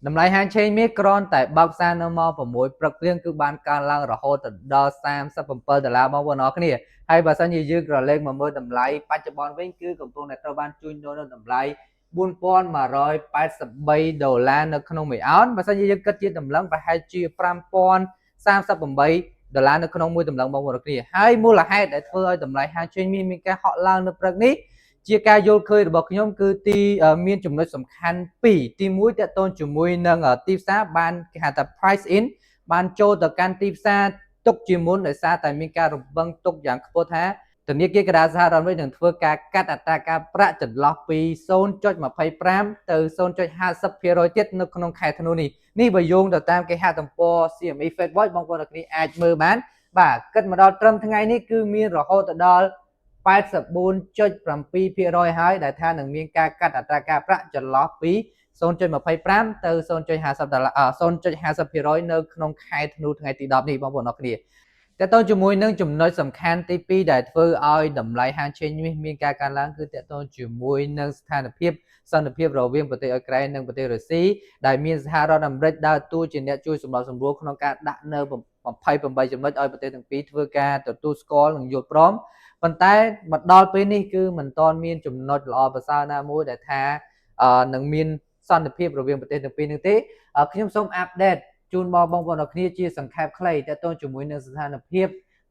តម្លៃហាងឆេងមាសគ្រាន់តែបើកផ្សារនៅម៉ោង6ព្រឹកភ្លាមគឺបានកើនឡើងរហូតដល់37ដុល្លារបងប្អូនអរគ្នាហើយបើសិនជាយើងក្រឡេកមកមើលតម្លៃបច្ចុប្បន្នវិញគឺកំពុងតែត្រូវបានជួញដូរនៅតម្លៃ4183ដុល្លារនៅក្នុងមួយអោនបើសិនជាយើងគិតជាតម្លឹងប្រហែលជា5038ដុល្លារនៅក្នុងមួយតម្លឹងបងប្អូនអរគ្នាហើយមូលហេតុដែលធ្វើឲ្យតម្លៃហាងឆេងមាសមានការហក់ឡើងនៅព្រឹកនេះជាការយល់ឃើញរបស់ខ្ញុំគឺទីមានចំណុចសំខាន់2ទី1ទាក់ទងជាមួយនឹងទីផ្សារបានគេហៅថា price in បានចូលទៅកាន់ទីផ្សារទុកជាមុនដោយសារតែមានការរំពឹងទុកយ៉ាងខ្ពស់ថាធនាគារកណ្ដាលសហរដ្ឋអាមេរិកនឹងធ្វើការកាត់អត្រាការប្រាក់ចន្លោះពី0.25ទៅ0.50%ទៀតនៅក្នុងខែធ្នូនេះនេះបើយោងទៅតាមគេហទំព័រ CME Fed Watch បងប្អូនទាំងគ្នាអាចមើលបានបាទគិតមកដល់ត្រឹមថ្ងៃនេះគឺមានរហូតដល់84.7%ហើយដែលថានឹងមានការកាត់អត្រាការប្រាក់ចន្លោះពី0.25ទៅ0.50ដុល្លារ0.50%នៅក្នុងខែធ្នូថ្ងៃទី10នេះបងប្អូនអរគ្នាតើតើជាមួយនឹងចំណុចសំខាន់ទី2ដែលធ្វើឲ្យតម្លៃហាងឆេងមាសមានការកើនឡើងគឺតើតើជាមួយនឹងស្ថានភាពសន្តិភាពរវាងប្រទេសអ៊ុយក្រែននិងប្រទេសរុស្ស៊ីដែលមានសហរដ្ឋអាមេរិកដើរតួជាអ្នកជួយសម្របសម្រួលក្នុងការដាក់នៅ28ចំណុចឲ្យប្រទេសទាំងពីរធ្វើការទទួលស្គាល់និងយល់ព្រមប៉ុន្តែមកដល់ពេលនេះគឺមិនទាន់មានចំណុចល្អប្រសើរណាមួយដែលថានឹងមានសន្តិភាពរវាងប្រទេសទាំងពីរនេះទេខ្ញុំសូម update ជូនបងបងប្អូនអរគ្នាជាសង្ខេបខ្លីទាក់ទងជាមួយនឹងស្ថានភាព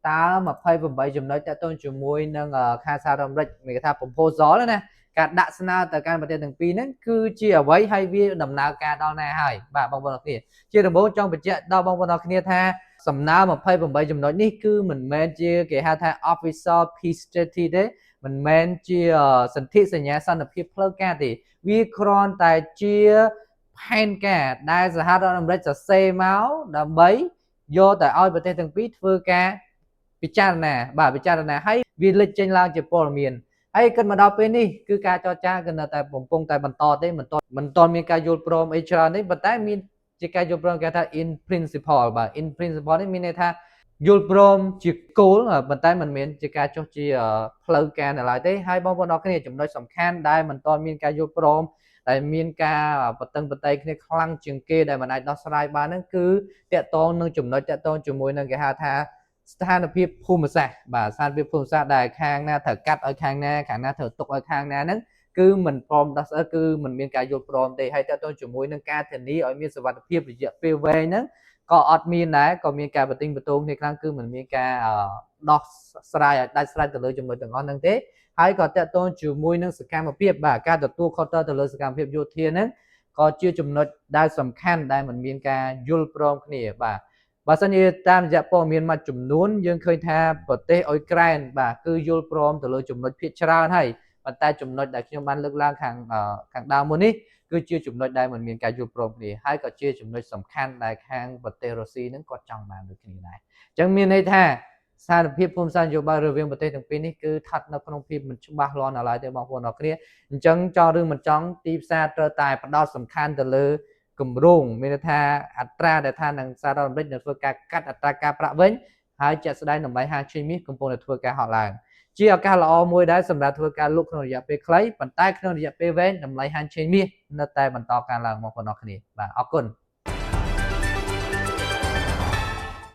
តើ28ចំណុចទាក់ទងជាមួយនឹងខាងសហរដ្ឋអាមេរិកមានគេថា proposal ណាការដាក់ស្នើទៅកាន់ប្រទេសទាំងពីរហ្នឹងគឺជាអ្វីហើយវាដំណើរការដល់ណាហើយបាទបងប្អូនអរគ្នាជាដំបូងចង់បញ្ជាក់ដល់បងប្អូនអរគ្នាថាសំណើ28ចំណុចនេះគឺមិនមែនជាគេហៅថា official peace treaty ទេមិនមែនជាសន្ធិសញ្ញាសន្តិភាពផ្លូវការទេវាគ្រាន់តែជាផែនការដែលសហរដ្ឋអាមេរិកសរសេរមកដើម្បីយកទៅឲ្យប្រទេសទាំងពីរធ្វើការពិចារណាបាទពិចារណាហើយវាលេចចេញឡើងជាព័ត៌មានហើយគិតមកដល់ពេលនេះគឺការចរចាគឺនៅតែកំពុងតែបន្តទេមិនតមិនតមានការយល់ព្រមអីច្រើនទេប៉ុន្តែមានជាការយល់ព្រមគេថា in principle បាទ in principle នេះមានន័យថាយល់ព្រមជាគោលប៉ុន្តែមិនមែនជាការចុះជាផ្លូវការនៅឡើយទេហើយបងប្អូនអរគ្នាចំណុចសំខាន់ដែលមិនទាន់មានការយល់ព្រមដែលមានការបតឹងបតៃគ្នាខ្លាំងជាងគេដែលមិនអាចដោះស្រាយបានហ្នឹងគឺទាក់ទងនឹងចំណុចទាក់ទងជាមួយនឹងគេហៅថាស្ថានភាពភូមិសាស្ត្របាទស្ថានភាពភូមិសាស្ត្រដែលខាងណាត្រូវកាត់ឲ្យខាងណាខាងណាត្រូវទុកឲ្យខាងណាហ្នឹងគឺមិនព្រមដោះស្រាយគឺមិនមានការយល់ព្រមទេហើយទាក់ទងជាមួយនឹងការធានាឲ្យមានសុវត្ថិភាពរយៈពេលវែងហ្នឹងក៏អត់មានដែរក៏មានការបទិញបន្ទងគ្នាខ្លាំងគឺមិនមានការដោះស្រាយឲ្យដាច់ស្រេចទៅលើចំណុចទាំងអស់ហ្នឹងទេហើយក៏ទាក់ទងជាមួយនឹងសកម្មភាពបាទការទទួលខុសត្រូវទៅលើសកម្មភាពយោធាហ្នឹងក៏ជាចំណុចដែលសំខាន់ដែលមិនមានការយល់ព្រមគ្នាបាទបើសិនជាតាមរយៈព័ត៌មានមួយចំនួនយើងឃើញថាប្រទេសអ៊ុយក្រែនបាទគឺយល់ព្រមទៅលើចំណុចភាគច្រើនហើយប៉ុន្តែចំណុចដែលខ្ញុំបានលើកឡើងខាងខាងដើមមុននេះគឺជាចំណុចដែលមិនមានការយល់ព្រមគ្នាហើយក៏ជាចំណុចសំខាន់ដែលខាងប្រទេសរុស្ស៊ីនឹងគាត់ចង់បានដូចគ្នាដែរអញ្ចឹងមានន័យថាស្ថានភាពភូមិសាស្ត្រនយោបាយរវាងប្រទេសទាំងពីរនេះគឺស្ថិតនៅក្នុងភាពមិនច្បាស់លាស់នៅឡើយទេបងប្អូនអរគ្នាអញ្ចឹងចង់ឬមិនចង់ទីផ្សារត្រូវតែផ្ដោតសំខាន់ទៅលើគម្រោងមានន័យថាអត្រាដែលថានឹងសហរដ្ឋអាមេរិកនឹងធ្វើការកាត់អត្រាការប្រាក់វិញហើយជាក់ស្ដែងតម្លៃហាងឆេងមាសកំពុងតែធ្វើការហក់ឡើងជាឱកាសល្អមួយដែរសម្រាប់ធ្វើការលក់ក្នុងរយៈពេលខ្លីប៉ុន្តែក្នុងរយៈពេលវែងតម្លៃហាងឆេងមាសនៅតែបន្តកើនឡើងបងប្អូនអរគ្នាបាទអរគុណ។